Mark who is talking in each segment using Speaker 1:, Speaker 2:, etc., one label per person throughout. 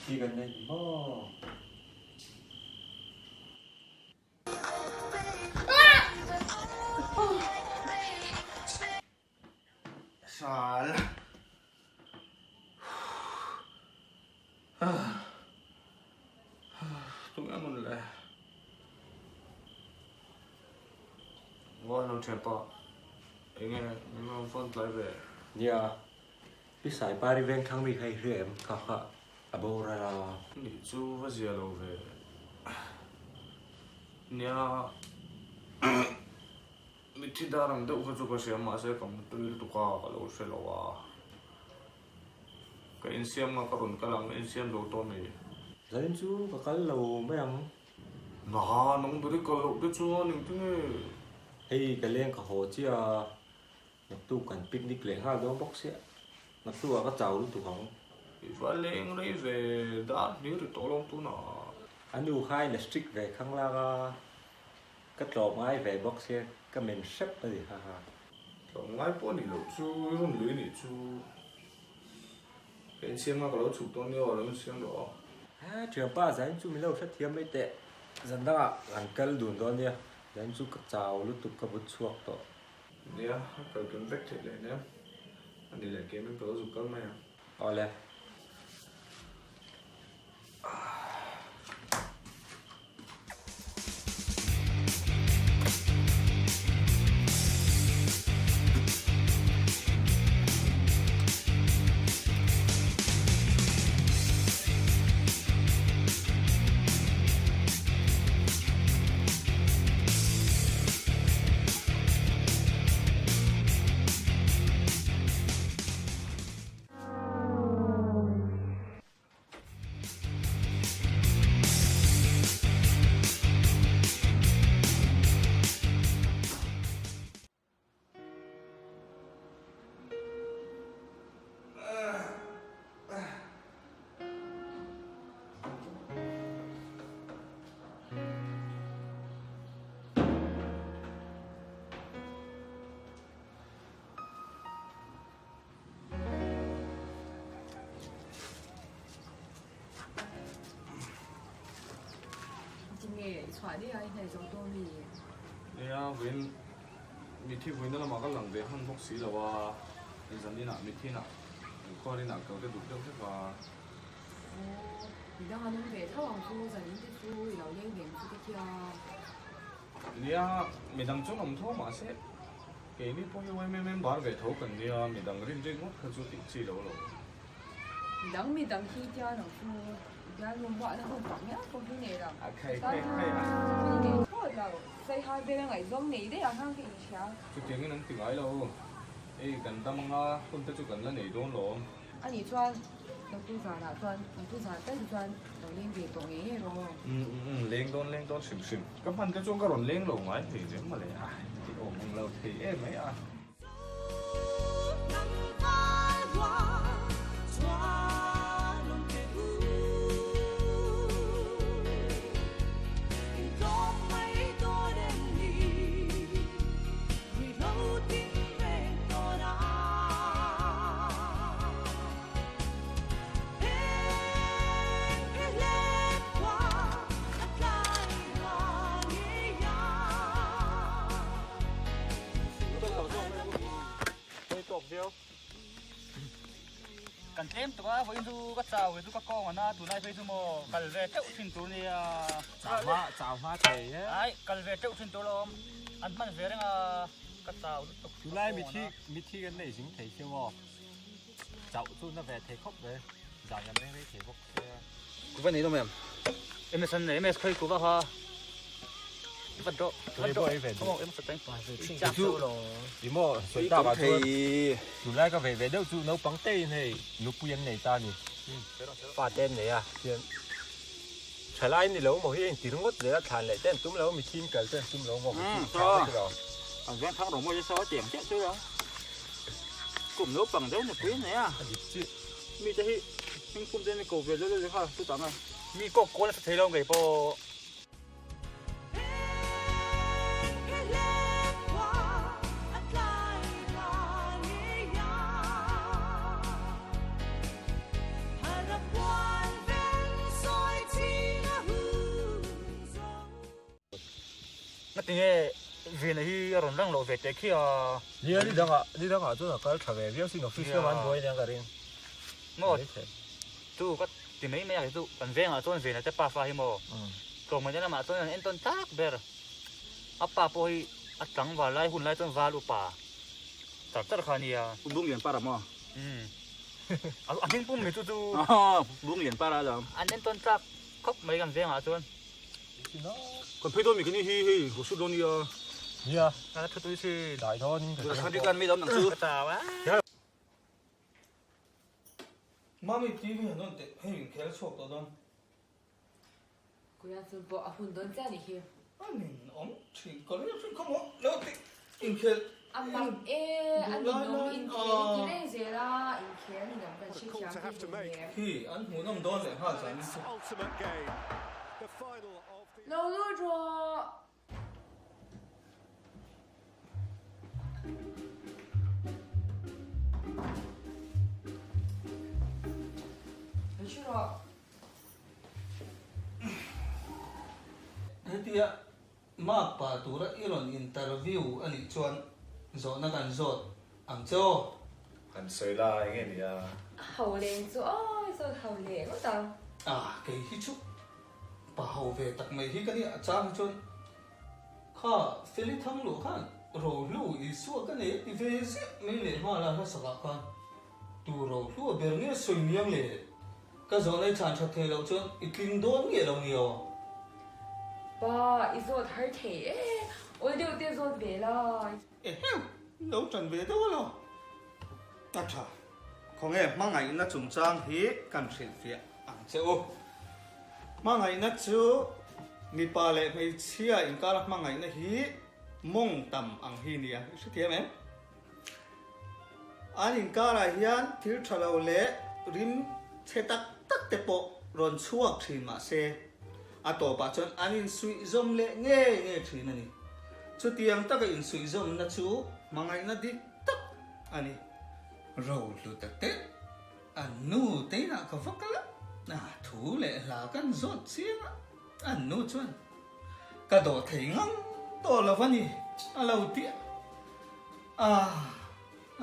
Speaker 1: Mitthi kan nei ni maw?
Speaker 2: Sal. Tunge a nun le? Ngawi lo thianpa, enge min rawn phone tlai ve?
Speaker 1: Nia, Pi Saipari vengthlang mi kha i hria em? Kha kha a boral a.
Speaker 2: Nih chu va zia lo ve. Nia, mitthi dar ang deuh kha chu ka hria mahse ka mutui lutuk a, ka lo hre lo a. Ka insiam nga ka rawn kal ang, insiam lo tawh mi.
Speaker 1: Zanin chu ka kal lo mai ang.
Speaker 2: Naha, nang ber i kal loh te chuan engtinge?
Speaker 1: Hei ka leng ka haw chiah a, naktuk kan picnic leh nghal dawn bawk sia, naktuk ah ka chau lutuk ang.
Speaker 2: I va leng rei ve, dar hnih ri tawh lo tunah.
Speaker 1: A nu kha in a strict ve khang lak a, Ka tlawm ngai ve bawk sia ka men hrep a ni haha.
Speaker 2: Tlawm ngai pawh ni loh chu i rawn lui nih chu ka insiam a ka lo chhuk dawn nia aw lo insiam rawh aw.
Speaker 1: He thianpa zain chu min lo hrethiam mai teh zan dangah kan kal dun dawn nia zain chu ka chau lutuk ka but chhuak tawh.
Speaker 2: Nia a kal kim vek theih leh nia a ni leh keimah ka lo zuk kal mai ang.
Speaker 1: Awle.
Speaker 3: Tinge i chhuah daih a i hnaih zo dawn mi?
Speaker 2: Nia, vawiin mithi vawiina lamah ka lang ve hman bawk si lo a, inzan inah mithi inah inkhuar inah ka te duh deuh hlek a.
Speaker 3: Aw, midang an awm ve tho ang chu, zan in te chu i lo leng ve ang chu ka tia.
Speaker 2: Nia, midang chuan awm tho mahse Keini pawh hi yma member ve tho kan nia, midang rin rik ngawt kha chu tih chi lo lo.
Speaker 3: Midang midang hi tia lo chu bialnu muahna hun tak ngial pawh hi nei lo.
Speaker 2: A khai khai khai a.
Speaker 3: Hi nei thlawt lo, Saiha vela ngaihzawng nei daih ang khan ka inhria.
Speaker 2: Chutiangin an ti ngai lo. Hei kan dam anga hun te chu kan la nei dawn lawm.
Speaker 3: Anih chuan Doctor zanah chuan Doctor zan tal hi chuan lo leng ve tawh ngei ngei rawh.
Speaker 2: Umm umm leng dawn leng dawn hrim hrim. Ka hman te chuan ka rawn leng lo ngai thei reng mawle a ti awm ang lo thei em mai a.
Speaker 4: Kan tlem tuk a, vawiin chu ka chau ve chu ka kawng a na, tunlai phei chu maw kal ve teuh thin tur nia.
Speaker 1: Chau hma, chau hma thei e.
Speaker 4: Ai, kal ve teuh thin tur lawm, an hman ve reng a, ka chau lutuk.
Speaker 1: Tunlai mithi, mithi kan nei zing thei sia maw. Chauh chu na ve thei khawp mai, zan kan reng rei thei bawk sia.
Speaker 4: Kuva nei dawm em? MS an nei, MS khawi kuva kha. Vat rawh, vat rawh. Awm em sa teng.
Speaker 1: Chu i maw sawi tak ah chuan tunlai ka vei ve deuh chu naupang te in hei nupui an nei ta a ni. Fa te an nei a, chuan thalai ni lo maw hi a intir ngawt zel a, thlan leh te an tum lo, mithin kal te an tum lo maw, tha vek lo.
Speaker 4: Kan veng thang rawh maw i saw tiang chiah chu lo. Kum naupang deuh nupui a nei a.
Speaker 1: A dik chiah.
Speaker 4: Mi te hi hming pum te an ko ve lel lel kha chutah nga. Mi kawk kawl a sa thei lo ngei pawh. Tinge Vina hi a rawn lang loh ve teh khi a.
Speaker 1: Nia ni dangah ni dangah chuan a kal tha ve viau sin office lamah an buai aniang ka ring.
Speaker 4: Maw chu ka ti mai mai a kei chu kan vengah chuan Vina te pafa hi maw tlawmngaihna lamah chuan an entawn tak ber. A pa pawh hi a tlangval lai hun lai chuan val upa char char kha a nia.
Speaker 5: Bunglian para maw?
Speaker 4: Umm a hming pum mai chu chu.
Speaker 5: Bunglian para alawm.
Speaker 4: An entawn tlak khawp mai kan vengah chuan.
Speaker 5: Kan phei dawn mi kini hi hei ho sut dawn nia.
Speaker 1: Nia.
Speaker 4: Ka thu tui si.
Speaker 1: Dai dawn in ka
Speaker 5: hria. Kan kan mi dawn nang chu.
Speaker 4: Ka chau a.
Speaker 6: Mami TV han on teh hei in khel chhuak tawh dawn.
Speaker 3: Kuya chu pawh a hun dawn chiah ni hi.
Speaker 6: A nin awm thin ka ring thin kha maw lo ti inkhel.
Speaker 3: A mak e a ninawm inkhel i ti reng zel a inkhel ninawm kan hrethiam thei hle hle.
Speaker 6: Hi an hmuhnawm dawn leh nghal zan in chu.
Speaker 3: Lo lut rawh. Lo thu rawh.
Speaker 6: Hetia mark pa tura i rawn interview a nih chuan zawhna kan zawt ang che aw.
Speaker 2: Kan sawi la eng nge nia?
Speaker 3: Ho leng chu aw i zawt ho leh ngawt ang.
Speaker 6: Ah kei hi chu pa ho ve tak mai hi ka nia a chang hi chuan kha Feli Thangluah khan Rohlu Isua ka nei a ti ve ziah mai leh nghal a hlasakah khan tu Rohlu a ber nge sawi miang le? Ka zawhna i chhan that theih loh chuan i tling dawn nge lo ni aw?
Speaker 3: Pa, i zawt har thei e, awl deuh te zawt ve la.
Speaker 6: Eheu, lo tan ve deuh alo. A tha, khawnge hmangaihna chungchang hi kan hrilhfiah ang che u. Hmangaihna chu mipa leh hmeichhia inkara hmangaihna hi mawng tam ang hi nia, i hrethiam em? An inkarah hian thil tha lo leh rim chhe tak tak te pawh rawn chhuak thin mah se, a tawpah chuan an insuihzawm leh ngei ngei thin a ni. Chutiang taka insuihzawmna chu hmangaihna dik tak a ni. Rohlu ta teh, an nu teinah ka va kal a, thu leh hla kan zawt chiang a, an nu chuan Ka dawh thei ngang tawh lo a ni, a lo ti a. Ah,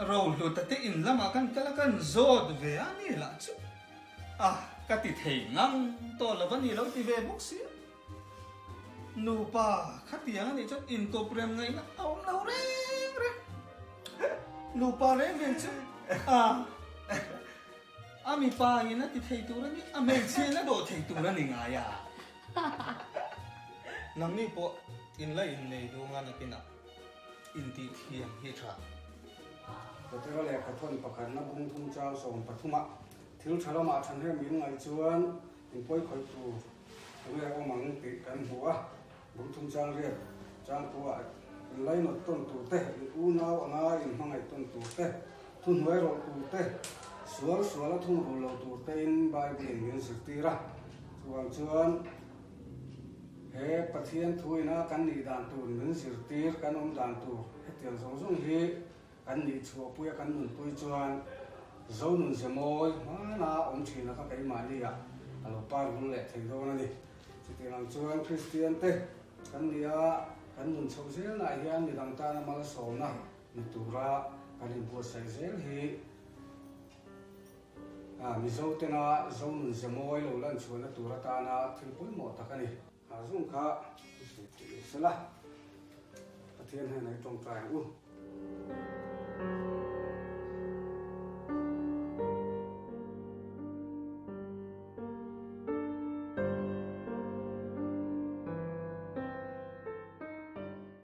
Speaker 6: Rohluta te in lamah kan kal a, kan zawt ve a ni lah chu. Ah, ka ti thei ngang tawh lo a ni lo ti ve bawk si a. Nupa khatiang a nih chuan inkawp rem ngaihna a awm lo reng reng. Nupa reng reng chu, ah, a mipa in a ti thei tur a ni, a hmeichhia in a dawh thei tur a ni ngai a. Nangni pawh in la innei duh nga nakinah intih thiam hi tha.
Speaker 7: Petera lehkha thawn pakhatna bung thum chang 13 ah thil tha lamah thahnem min ngaih chuan in pawi khawih tur enge awm ang tih kan hmu a, bung thum chang riat chang pawh ah in lainawt tawn tur te, in unau anga in hmangaih tawn tur te, thuhnuai rawh tur te, sual suala thungrul lo tur tein Bible in min zirtir a. Chuvang chuan he Pathian thuina kan nih dan tur min zirtir, kan awm dan tur hetiang zawng zawng hi kan nih chhuahpui a kan nunpui chuan Zonun ze mawi hmana awm thin a kha keimahni ah a lo par vul leh thei dawn a ni. Chutiang ang chuan Kristian te kan nih a, kan nun chhoh zelnaah hian midang tana malsawmna ni tura kan inbuatsaih zel hi Mizo tena Zonun ze mawi lo lan chhuahna tur atana thil pawimawh tak a ni. A zung kha i sawi theih lo sela, Pathian hnenah i tawngtai ang u.